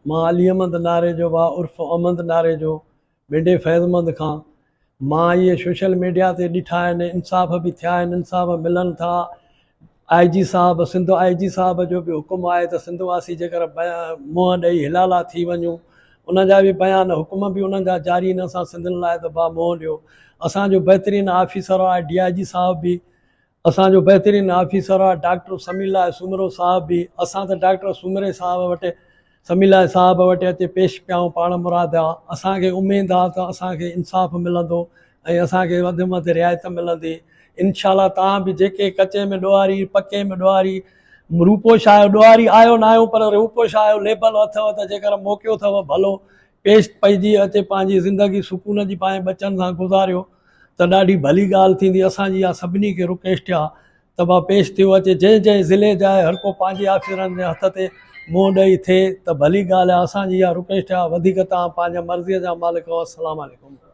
مان علي احمد ناريجو ڀاء عرف احمد ناريجو ٻنڊي فيض محمد کان مان اهي سوشل ميڊيا تي ڏٺا آهن انصاف به ٿيا آهن انصاف ملن ٿا آء جي صاحب سنڌ آء جي صاحب جو به حڪم آهي ته سنڌ واسي جيڪر منهن ڏئي حلالا ٿي وڃون ان جا به بيان حڪم به انهن جا جاري آهن اسان سنڌين لاء ته ڀاء منهن ڏيو اسان جو بهترين آفيسر آهي ڊي I جي صاحب به اسان جو بهترين آفيسر آ ڊاڪٽر سميع الله سومرو صاحب به اسان ته ڊاڪٽر سومري صاحب وٽ سميع الله صاحب وٽ اچي پيش پيا آهيون پاڻ مراد آ اسان کي اميد آ ته اسان کي انصاف ملندو ۽ اسان کي وڌ ۾ وڌ رعايت ملندي انشاء الله توهان به جيڪي ڪچي ۾ ڏوهاري پڪي ۾ ڏوهاري روپوش آهيو ڏوهاري آهيو نه آهيو پر روپوش آهيو ليبل اٿو ته جيڪر موقعو اٿو ڀلو پيش پئجي اچي پنهنجي زندگي سڪون جي پنهنجي ٻچن سان گذاريو ته ڏاڍي ڀلي ڳالهه ٿيندي اسان جي اها سڀني کي رڪويسٽ آ ته ڀا پيش ٿيو اچي جنهن جنهن ضلعي جا آهي هر ڪو پنهنجي آفيسرن جي هٿ تي منهن ڏئي ٿئي ته ڀلي ڳالهه آ اسان جي اها رڪويسٽ آ وڌيڪ توهان پنهنجي مرضي جا مالڪ آهيو السلام عليڪم.